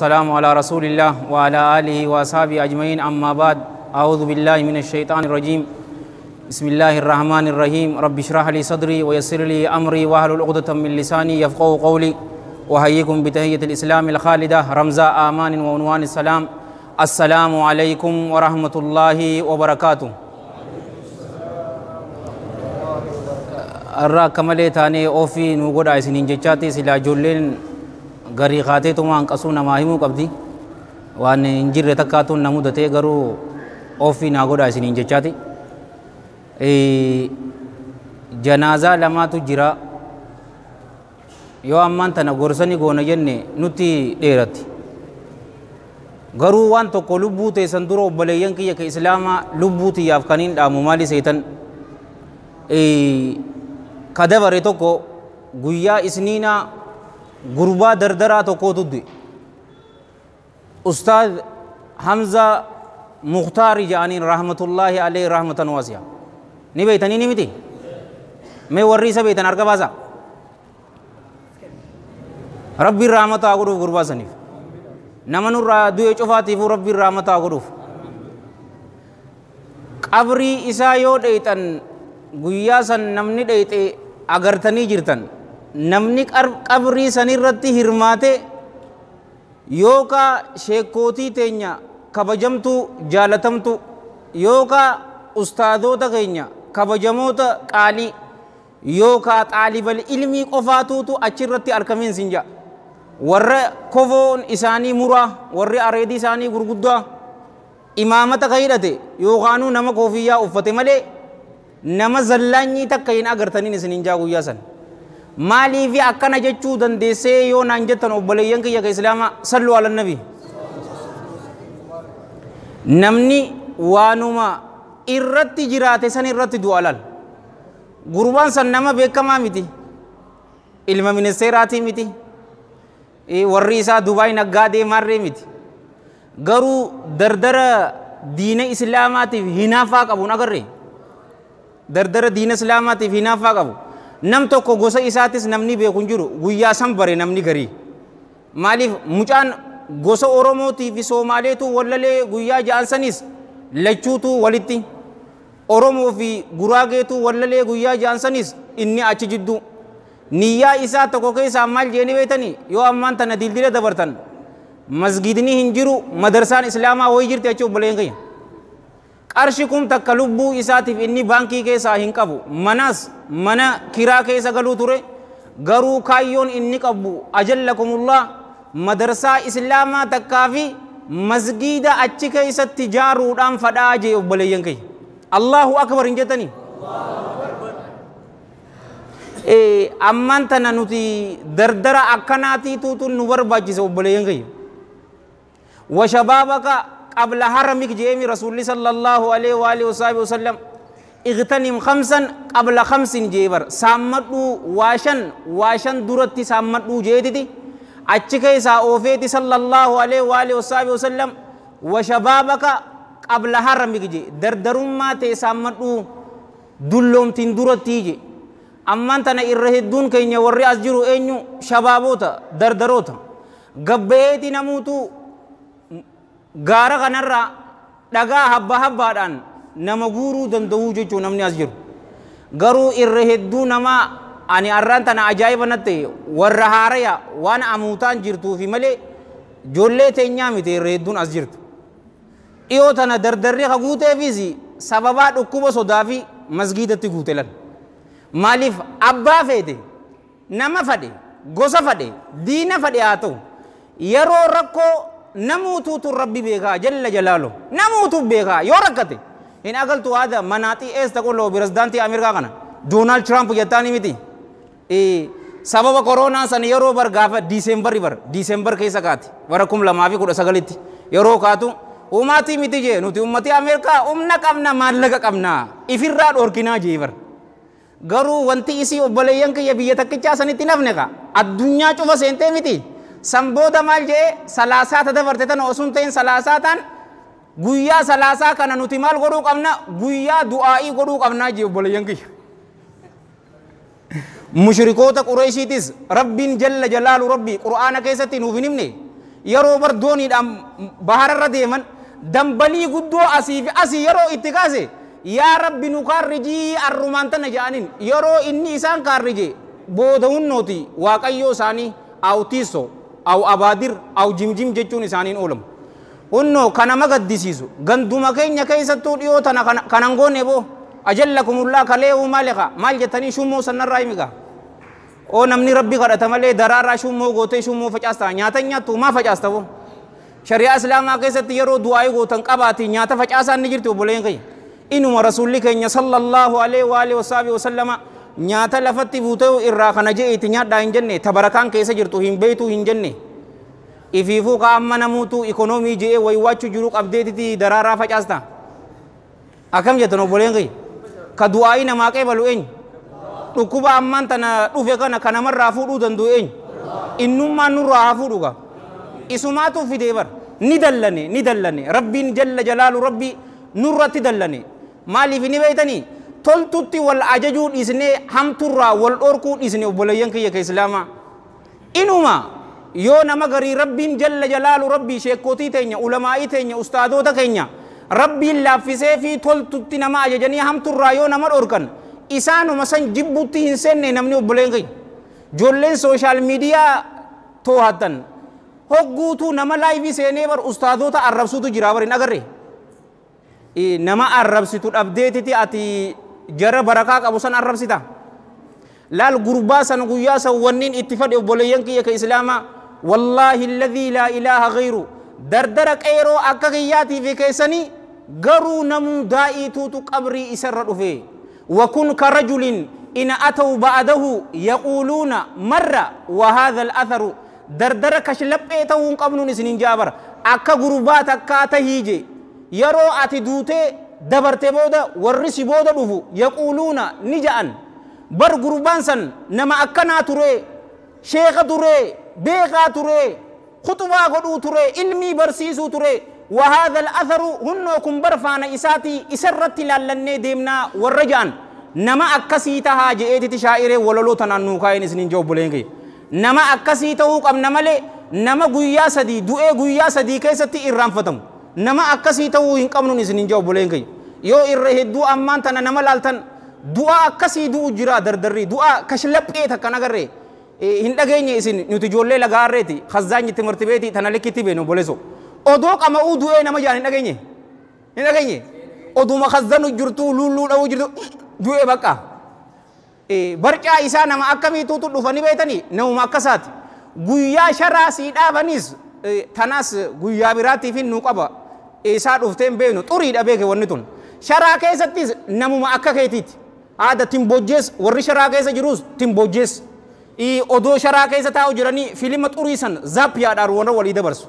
والسلام على رسول الله وعلى آله وأصحابه أجمعين. أما بعد، أعوذ بالله من الشيطان الرجيم. بسم الله الرحمن الرحيم. رب اشرح لي صدري ويسر لي أمري واحلل عقدة من لساني يفقهوا قولي. وأحييكم بتحية الإسلام الخالدة، رمز آمان وعنوان السلام. السلام عليكم ورحمة الله وبركاته. Irraa akka malee taanee ofii nu godhaa isiniin jechaati. Silaa ijoolleen garii kaateetuma hanqasuu namaa himuu qabdi. Waan hin jirre takkaatuun na mudatee, garuu ofii naa godhaa isiniin jechaati. Janaazaa lamaatu jira. Yoo ammaan tana gorsani goona jenne nutti dheeratti. Garuu waan tokko lubbuu teessan dura, obboleeyyan kiyya ka islaamaa, lubbuu tiyyaaf kaniin dhaamu maali seetan? Ka dabare tokko guyyaa isniinaa gurbaa dardaraa tokkootu du'e. Ustaad Hamza Muktaari jedhaniin, rahmatullaahi alayhi rahmatan waasi'a. Ni beeytanii ni miti? Mee warri isa beeytan harka baasa. Rabbiin rahmata haa godhuuf gurbaa saniif. Nama nurraa du'e cufaatiifuu Rabbiin rahmata haa godhuuf. Qabrii isaa yoo dheeyxan, guyyaa san namni dheeyxe agartanii jirtan, namni qabrii sanirratti hirmaate yookaa sheekootii teenya kabajamtuu jaalatamtu, yookaa ustaadoota keenya kabajamoota qaalii, yookaa xaalibal ilmii qofaatuutu achirratti argameen sin ja'a. Warra kofoon isaanii muraa, warri areedii isaanii gurguddaa, imaamata ka hidhate yookaanuu nama koofiyyaa uffate malee nama zallaanyii takka hin agartaniin isin hin jaa guyyaa san. Maaliifi akkana jechuu dandeessee yoo naan jettan, obboleeyyan kiyya ka islaamaa, sallu ala nabi. Namni waanuma irratti jiraate san irratti du'a lal. Gurbaan san nama beekamaa miti. Ilma ministeeraatii miti. Warri isaa Dubaay naggaadee maarree miti. Garuu dardara diina islaamaatiif hinaafaa qabu agarree. Dardara diina islaamaatiif hinaafaa qabu. Nam tokko gosa isaatis namni beeku hin jiru, guyyaa san bare namni garii. Maaliif mucaan gosa Oromootii fi Soomaaleetu wallalee guyyaa ja'an sanis lachuutu walitti. Oromoo fi Guraageetu wallalee guyyaa ja'an sanis inni achi jidduu. Niyyaa isaa tokko keessaa maal jeeni beektanii? Yoo ammaan tana dildila dabartan, masgidni hin jiru, madarsaan islaamaa wayii jirti achi, obboleen kiyya. Qarshi kun takka lubbuu isaatiif inni baankii keessaa hin qabu. Manas mana kiraa keessa galuu ture. Garuu kaayyoon inni qabu, ajallakumullah, madarsaa islaamaa takkaa fi masgiida achi keessatti jaaruudhaan fadhaa jee, obboleeyyan kiyya. Allahu akbar hin jettanii? Ammaan tana nuti dardara akkanaatiituutu nu barbaachisa, obboleeyyan kiyya. وشبابك قبل هرمك جيمي رسول الله صلى الله عليه وآله وصحبه وسلم. اغتنم خمسا قبل خمس جيبر. سامدو واشن واشن درتي سامدو جيتي أتشكي سا أوفيتي صلى الله عليه وآله وصحبه وسلم وشبابك قبل هرمك جي دردرما تي سامدو دلوم تين درتي جي. Ammaan tana irra hedduun keenya warri as jiru eenyu? Shabaaboota, dardaroota. Gabbeeti namuutu gaara kanarraa dhagaa habba habbaadhaan nama guuruu danda'uu jechuu namni as jiru. Garuu irra hedduu namaa ani arraan tana ajaa'iba natti warra haaraya waan amuutaan jirtuufi malee ijoollee teenyaa miti irra hedduun as jirtu. Dhiyoo tana dardarri ka guuteefis sababaa dhukkuba sodaa fi masgiidatti guute lan. Maaliif abbaa feete, nama fadhe, gosa fadhe, diina fadhe haa ta'u, yeroo rakkoo namuutuutu rabbi beekaa jalla jalaalu, namuutu beekaa yoo rakkate hin agaltu. Haada manaaxii eessa qolloo pirezidaantii Ameerikaa kana Doonaald Tiraamp jettaanii miti? Sababa koronaa san yeroo bar gaafa Diiseembarri bar Diiseembar keessa kaati bara 2019tti yeroo kaatu, umaatii miti jee, nuti ummatii Ameerikaa humna qabna, maallaqa qabna, ifirraa dhorkinaa jee bar. Garuu wanti isii, obboleeyyan kiyya, biyya takkichaa sanitti nafne ka addunyaa cufa seentee miti. San booda maal jee? Salaasaa ta dabarte tana osoo hin ta'in salaasaa tan guyyaa salaasaa kana nuti maal godhuu qabna? Guyyaa du'aa'ii godhuu qabnaa jee, obboleeyyan kiyya. Mushrikoota Qureeshiitis Rabbiin jalla jalaalu rabbi Qur'aana keessatti nuuf hin himne. Yeroo bar dooniidhaan bahararra deeman dambalii guddoo asii fi asii yeroo itti kaase yaa rabbi nu kaarrijii arrumaan tana jedhaniin yeroo inni isaan kaarrije booda hunnooti waaqayyoo isaanii aw tiiso aw abaadir aw jimjim jechuun isaaniin oolamu. Hunnoo kana magaddisiisu ganduma keenya keessattuu dhiyoo tana kanan goone boo ajallakumullah kaleehu maaliqa maal jettanii shummoo sanarraa himigaa. Oo namni rabbi kadhata malee daraaraa shummoo gootee shummoo facaasta nyaata nyaattu maa facaasta boo. Shari'aa islaamaa keessatti yeroo du'aayii gootan qabaati nyaata facaasaan ni jirti obboleen keenya. Inuma rasuulli keenya sallallahu alaihi wa alihi wasaabi wasallama nyaata lafatti buutee irraa kana je'eeti nyaadhaa hin jenne tabarakaan keessa jirtu hin beeytuu hin jenne. Ifiifuu ka amma namuutu ikonoomii je'ee waywaachuu jiru qabdeetiti daraaraa facaasta. Akkam jettan obboleen keenya. Ka du'aayii namaa qeebalu eenyu? Dhukkuba ammaan tana dhufe kana ka namarraa fuudhuu danda'u eenyu? Innummaan nurraa haa fuudhu gaa. Isumaatu fidee bar ni dallane ni dallane rabbiin jalla jalaalu rabbi nurratti dallane maaliif ni beeytanii toltutti wal ajajuu dhiisnee hamturraa wal dhorkuu dhiisne obboleeyyan kiyya ka islaamaa. Inuma yoo nama garii rabbiin jalla jalaalu rabbii sheekotii teenya ulamaa'ii teenya ustaadoota keenya rabbiin laaffisee fi toltutti nama ajajanii hamturraa yoo nama dhorkan isaanuma san jibbutti hin seenne namni obboleen keenya. Ijoolleen sooshaal miidiyaa too'atan hogguutuu nama laayivii seenee bar ustaadoota arrabsuutu jira bar hin agarre. Nama arrabsitu dhabdeetiti ati jara barakaa qabu san arrabsita. Laal gurbaa san guyyaa san wanniin itti fadhe obboleeyyan kiyya ka islaamaa wallaahi alladhii laa ilaaha ghayru dardara qeeroo akka kiyyaatii fi keessanii garuu namuu daa'iituutu qabrii isarra dhufe. وكن كرجل إن أتوا بعده يقولون مرة وهذا الأثر دردر كشلب إيتهم قبل نسنين جابر أكا غربات أكا تهيجي يرو أتي دوتي دبرتي بودا ورسي بودا دفو يقولون نجأن بر غربان سن نما أكنا تري شيخ تري بيغا تري خطبة قدو تري علمي برسيسو تري وهذا الأثر هنوكم برفان إساتي إسرت لالني ديمنا والرجان نما أكسيتها جئتي تشائري ولولو تنانو كاين سنين جو بولينغي نما أكسيته قم نملي نما قويا سدي دوئي قويا سدي كيستي إرام فتم نما أكسيته إن قمنو سنين جو بولينغي يو إره دو أمان تنا نما لالتن دعاء أكسي دو جرا دردري دعاء كشلب إيه تكنا hin dhageenye isin nuti ijoollee lagaarreeti khazzaanyi timirti beeti tana likkitti beenu obboleessoo. Odoo qama'uu du'ee nama jaan hin dhageenye hin dhageenye oduma khazzanu jirtu lulluu dha'uu jirtu du'ee bakka. Barcaa isaa nama akkamiituutu dhufanii beetanii namuma akkasaati. Guyyaa sharaa sii dhaabanis tanaas guyyaa biraatiif nu qaba isaa dhuftee hin beeknu xuriidha beeke wanni tun. Sharaa keessattis namuma akka keetiiti. Aada timbojjees warri sharaa keessa jirus timbojjees. Odoo sharaa keessa taa'u jiranii filima xurii san zaappiyaadhaan warra walii dabarsu.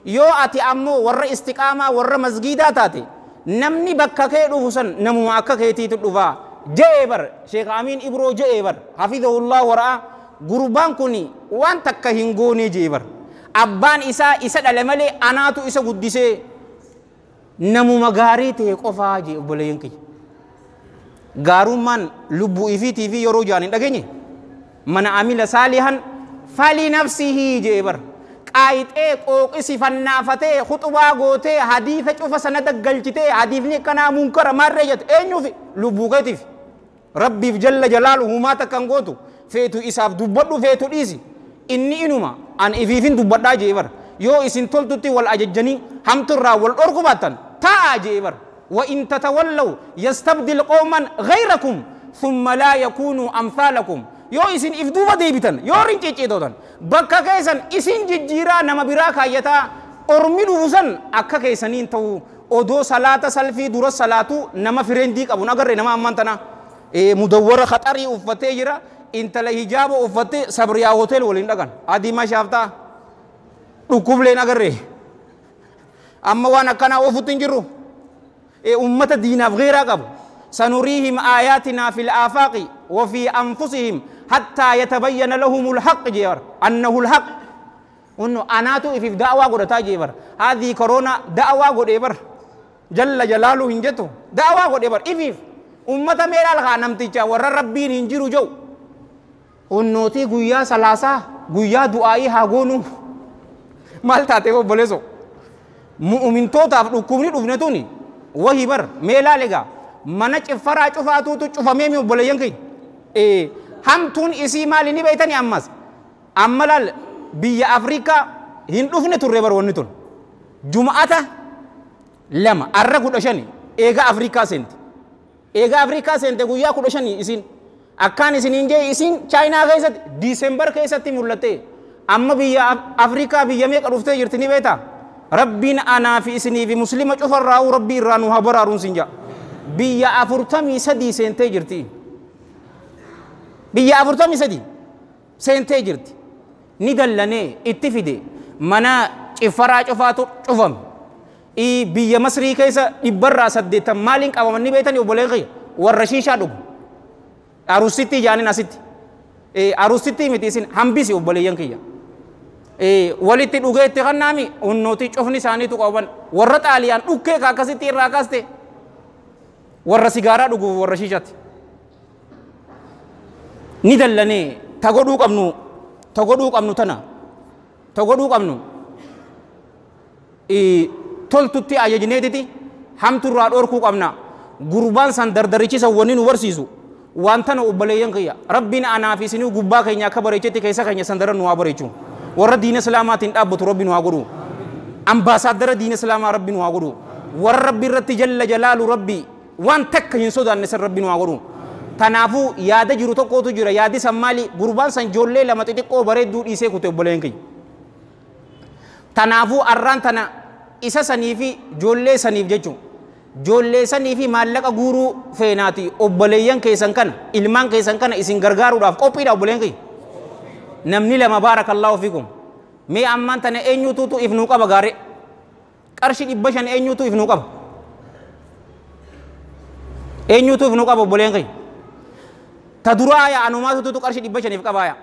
Yoo ati ammoo warra istiqaamaa warra masgiidaa taate namni bakka kee dhufu san namuma akka keetiitu dhufaa. Je'ee bar Sheekh Amiin Ibroo je'ee bar hafidhahullah wara'a gurbaan kun waan takka hin goone je'ee bar. Abbaan isaa isa dhale malee anaatu isa guddisee namuma gaarii ta'e qofaa jee obboleeyyan kiyya. Gaarummaan lubbuu ifiitii fi yeroo jaan hin dhageenye. من عمل صالحا فلنفسه جبر قايته قوقسي فنافته خطبه غوته حديث شوف سند غلچته حديثني كنا منكر مريت اينو في لبوغتي ربي جل جلاله ما تكنغوتو فيتو اساف دبدو فيتو ديسي اني انما ان افيفين دبدا جبر يو اسن تولتتي والاججني همترا والارغباتن تا جبر وان تتولوا يستبدل قوما غيركم ثم لا يكونوا امثالكم yoo isin if duuba deebitan yoo rincicciitotan bakka keessan isin jijjiiraa nama biraa kaayyataa ormi dhufu san akka keessaniin ta'u odoo salaata salfii dura salaatu nama firendii qabu agarre nama ammaan tana mudawwara khaxarii uffatee jira intala hijaaba uffattee sabriyaa hotel waliin dhaqan adii mashaaftaa dhukkubleen agarre amma waan akkanaa ofutti hin jirru ummata diinaaf geeraa qabu سنريهم آياتنا في الآفاق وفي أنفسهم حتى يتبين لهم الحق جيبر أنه الحق إنه أناتو في دعوة قدرتا جيبر هذه كورونا دعوة قديبر جل جلاله هنجتو دعوة قديبر إفيف أمة ميرا الغانم تيجا ور ربي ننجرو جو إنه تي قويا سلاسة قويا دعائي هاغونو Maal taatee obboleessoo? Mu'umintootaaf dhukkubni dhufne tuni wahi bar mee laal egaa mana ciffaraa cufaatuutu cufamee mi obboleeyyan kiyya. Hamtuun isii maali ni beeytani ammas? Amma laal biyya Afrikaa hin dhufne turre bar wanni tun. Juma'ata 2 arra 15 eega Afrikaa seente. Eega Afrikaa seente guyyaa 15 isin. Akkaan isiniin jee isin Chaayinaa keessatti Diisembar keessatti mul'atte. Amma biyya Afrikaa biyya meeqa dhuftee jirti ni beektaa? Rabbiin anaa fi isinii fi muslima cufarraa'uu Rabbii irraa nu haa baraaruun sin jaa. Biyya 43 seentee jirti. Biyya 43 seentee jirti. Ni dallanee itti fide mana ciffaraa cufaatu cufame. Biyya Masrii keessa 80% maaliin qabaman ni beektanii obboleen kiyya warra shiishaa dhugu. Arusitti jaanin asitti. Arusitti miti isin hambisi obboleeyyan kiyya. Walitti dhugee itti kannaami hunnootii cufni isaaniitu qaban warra Xaaliyaan dhukkee ka akkasitti irraa kaaste warra sigaaraa dhugu warra shiishaatti. Ni dallanee ta godhuu qabnu ta godhuu qabnu tana ta godhuu qabnu toltutti ajajneetiti hamturraa dhorkuu qabna. Gurbaan san dardarichisa wanni nu barsiisu waan tana obboleeyyan kiyya Rabbiin anaa fi isinii gubbaa keenya akka bareechetti keessa keenya san daran nu haa bareechu. Warra diina islaamaatiin dhaabbatu Rabbi nu haa godhu. Ambaasaaddara diina islaamaa Rabbi nu haa godhu. Warra Rabbi irratti jalla jalaalu Rabbi waan takka hin sodaanne san Rabbi nu haa godhu. Kanaafuu yaada jiru tokkotu jira. Yaadi san maali? Gurbaan san ijoollee lama xixiqqoo bareedduu dhiisee kute obboleeyyan kiyya. Kanaafuu arraan tana isa sanii fi ijoollee saniif jechuun ijoollee sanii fi maallaqa guuruu feenaati obboleeyyan keessan kana ilmaan keessan kana isin gargaaruudhaaf qophiidha obboleeyyan kiyya. Namni lama baarakallaahu fiikum. Mee ammaan tana eenyutuutu if nuu qaba gaaree? Qarshii 500 eenyutu if nuu qaba? Eenyutu if nuu qaba obboleeyyan kiyya? Ta duraa yaa anumaatutu qarshii 500 if qaba yaa.